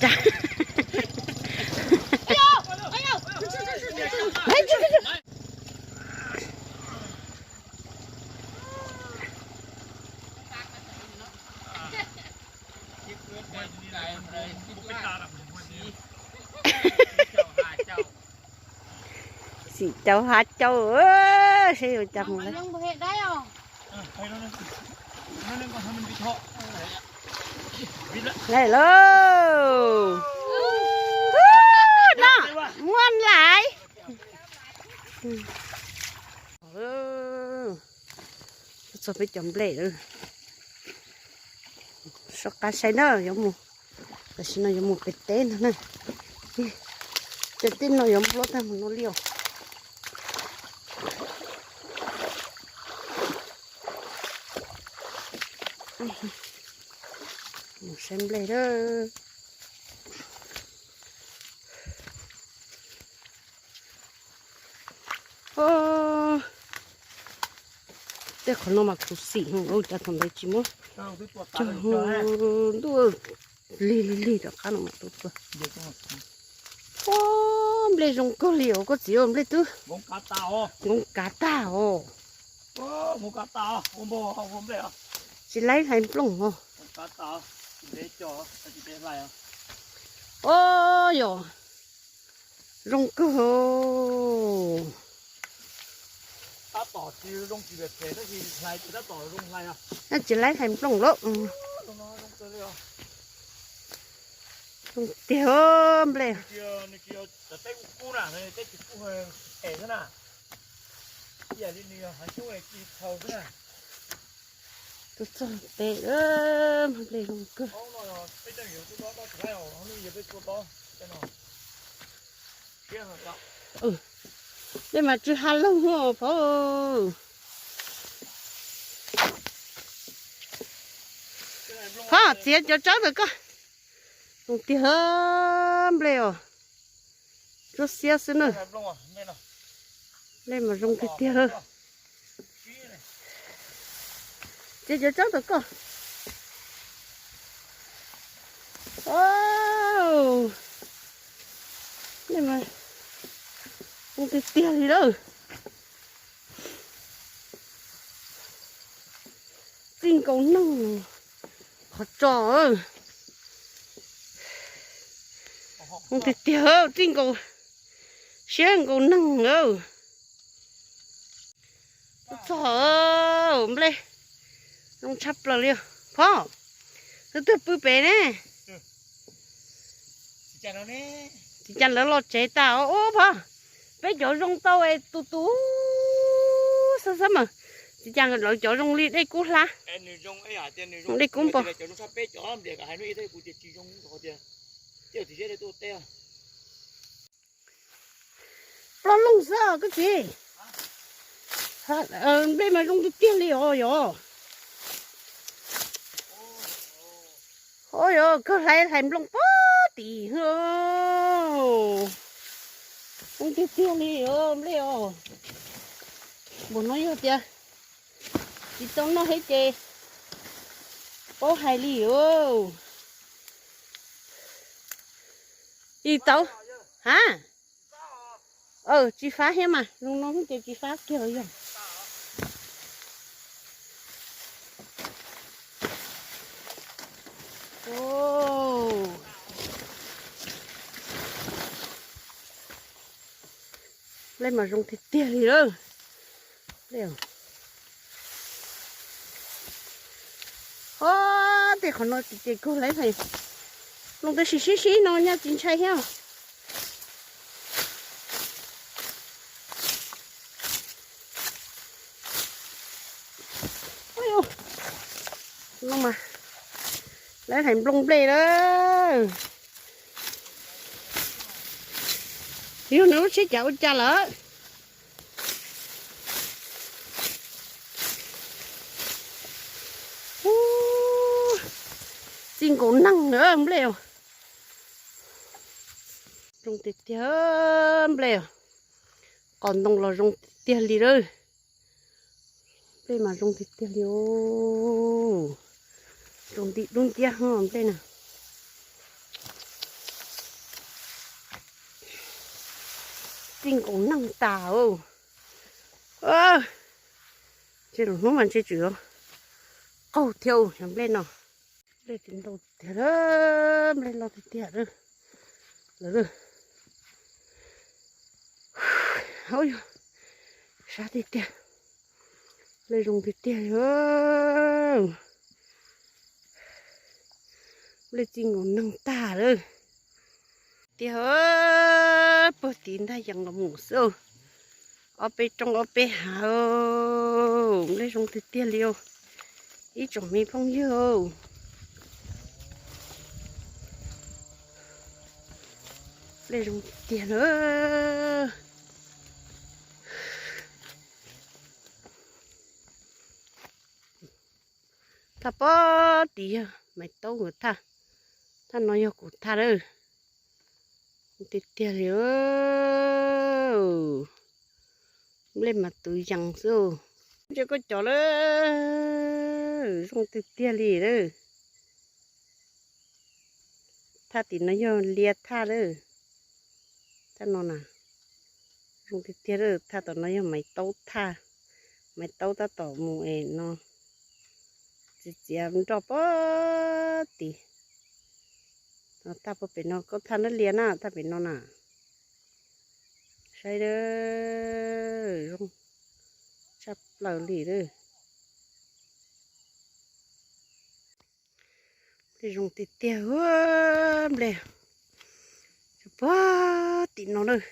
Tsa. Xim caum hav caum, seb yuav cas mus lawm. Lawm lauj. No, muaj lawm. Tuaj txog peb cov nplej lawm. Soj qab saib na, yuav mus, tam sim no yuav mus pem teb ntag na. Cov teb no yuav npluab tag mus no li os. Mus saib nplej lawm. Tej qhov no mas khuv xim, ua cas thaum ntawd tsis muab cog ntuj lig lig lig rov qab no mas tuaj tuaj. Ua, nplej zoo kawg li os koj txiv, nplej twb nkoos kav tag os. Tsis laib hlais nplooj os. Ua yog zoo kawg. Tsis laib hlais nplooj lawm. Zoo tiag nplej. Tuaj txog pem, nplej zoo kawg. Nplej mas tsw ha loog phauj. Phauj, txiav cov tsawb ntawm koj. Zoo tiag nplej os. Tsuab xiab xwb na. Nplej mas zoo tiag tiag. Txiav cov tsawb ntawm koj. Nplej mas zoo tiag tiag li lawm. Txij nkaus neeg qhov tso. Zoo tiag tiag, txij nkaus siab nkaus neeg. Txog nplej zoo tshaj plaws li. Phauj, twb twg pw pem ne? Tsis cas lawv los tsev tas os. Ub pog, peb cov zoo tau es tus tus xab xab mas, tsis cas lawv cov zoo li dej kub hlab, dej kub npog. Ploj looj xwb koj txiv. Nplej mas zoo tiag tiag li os yog. Oj yog kawg hlais hlais nplooj pob tim. Zoo tiag tiag li os nplej os. Npaum no yog tias tsis tau noj thiab ces paub hais li os. Ib tau, ha, tsis fab thiab mas zoo no ces tsis fab kiag yog. Nplej mas zoo tiag tiag li lawm. Os, tej qhov no ces kawg hlais hlais, nplooj twb sib sib sib no nyaj tsis ntshai thiab. No mas, hlais hlais nplooj nplej lawm. Yog nws lub tsheb cas ua cas lawm. Txij nkaus neeg na nplej. Zoo tiag tiag nplej. Qos ntoo los zoo tiag tiag li lawm. Nplej mas zoo tiag tiag li os. Zoo nti dub nciab nplej na. Txij nkaus neeg tas os. Ntshe lwm hnub mas ntshe tseem yuav qaug thiab os nplej no. Nplej tsis ntau tiag, nplej loj tiag tiag lawm. Yog, sab tiag tiag. Nplej zoo tiag tiag li. Nplej txij nkaus neeg tag lawm. Tiag, puag tim ntag yees los mus xwb. Ob peb roob ob peb hav, nplej zoo tiag tiag li os. Ib tsoom me phooj ywg, nplej zoo tiag na. Thaj pob tim yog Maiv Taub nkawd thaj, thaj no yog kuv thaj lawm. Tiag tiag li, nplej mas twv yees xwb. Ntsia koj cov lawm, zoo tiag tiag li lawm. Thaj tim no yog Liab thaj lawm. Thaj no na, zoo tiag tiag lawm. Thaj tom no yog Maiv Taub thaj, Maiv Taub tab tom mus es no txiav txiav nroj pob tim. Thaj puag pem no, koj thaj nab Liab na, thaj pem no na. Saib, zoo tshaj plaws li lawm. Nplej zoo tiag tiag, nplej puag tim no lawm.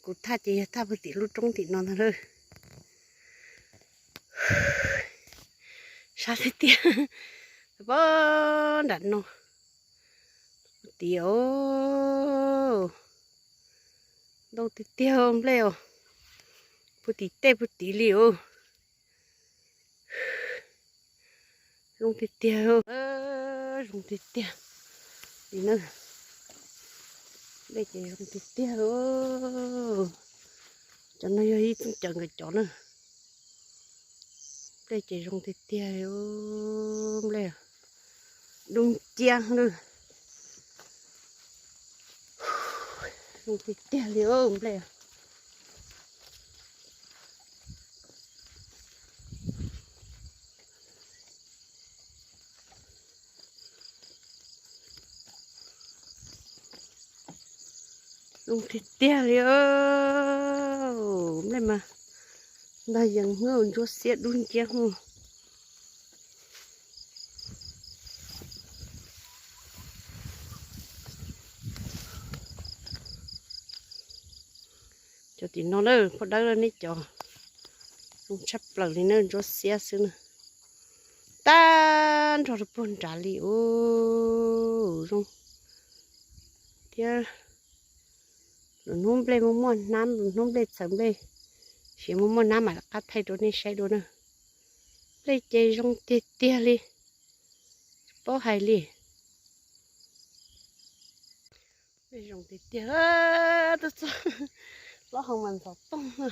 Kuv thaj ces yog thaj puag tim lub roob tim no ntag lawm. Sab tiag tiag, puag nram no. Puag tim os, ntau tiag tiag nplej os. Puag tim tej puag tid li os. Zoo tiag tiag, zoo tiag tiag li na. Nplej ces zoo tiag tiag. Cov no yog ib txoj cawv nkawd cov na. Nplej ces zoo tiag tiag li, nplej dub nciab lawm. Zoo tiag tiag li nplej. Zoo tiag tiag li, nplej mas ntag yees hwj, ntsuab xiab dub nciab hwj. Tim no na, phaj dawb nej cov, zoo tshaj plaws li na, ntsuab xiab xwb na. Tag nrho rau puag nrad li os. Zoo thiab. Lwm hnub nplej muaj muaj hnab, lwm hnub nplej txhawv nplej, sis muaj muaj hnab mam rov qab thaij rau nej saib dua na. Nplej ces zoo tiag tiag li, tsis paub hais li. Nplej zoo tiag tiag, tuaj txog plaub hau mas ntxhov toog na.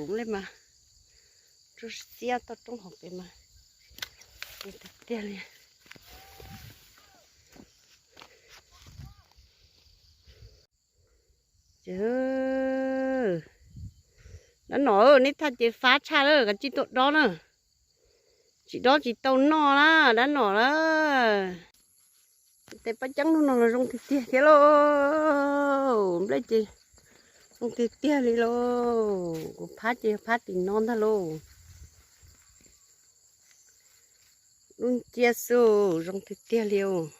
Nplej mas ntsuab xiab toj roob hauv pes mas zoo tiag tiag li. Dab nom, nej thaj ces fab tshaj lawm, kav tsij tuaj dob na. Tsis dob tsis tau noj na dab nom na. Tes paj ceeb hnub no los zoo tiag tiag thiab lauj. Nplej ces zoo tiag tiag li lauj. Kuv phab ces phab tim no ntag lauj. Lub nciab xwb, zoo tiag tiag li os.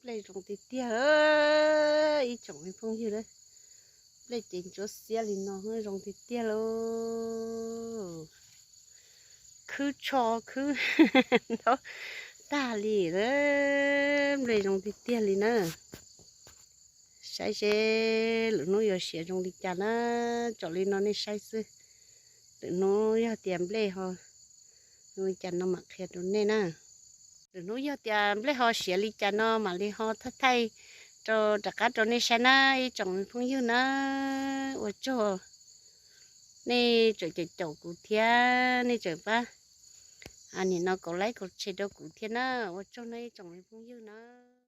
Nplej zoo tiag tiag, ib tsoom me phooj ywg, nplej ces ntsuab xiab li no zoo tiag tiag lauj. Khwb tsho khwb ntaub tag li, nplej zoo tiag tiag li na. Saib seb lwm hnub yuav siav zoo li cas na. Tsom li no nej saib xwb. Lwm hnub yog tias nplej ho zoo li cas no mam qhia rau nej na. Lwm hnub yog tias nplej ho siav li cas no mam li ho thaij thaij rau rov qab rau nej saib na ib tsoom me phooj ywg na. Ua tsaug nej tseem caum caum kuv thiab nej tseem pab nim no kaum like kaum share rau kuv thiab na. Ua tsaug na ib tsoom me phooj ywg na.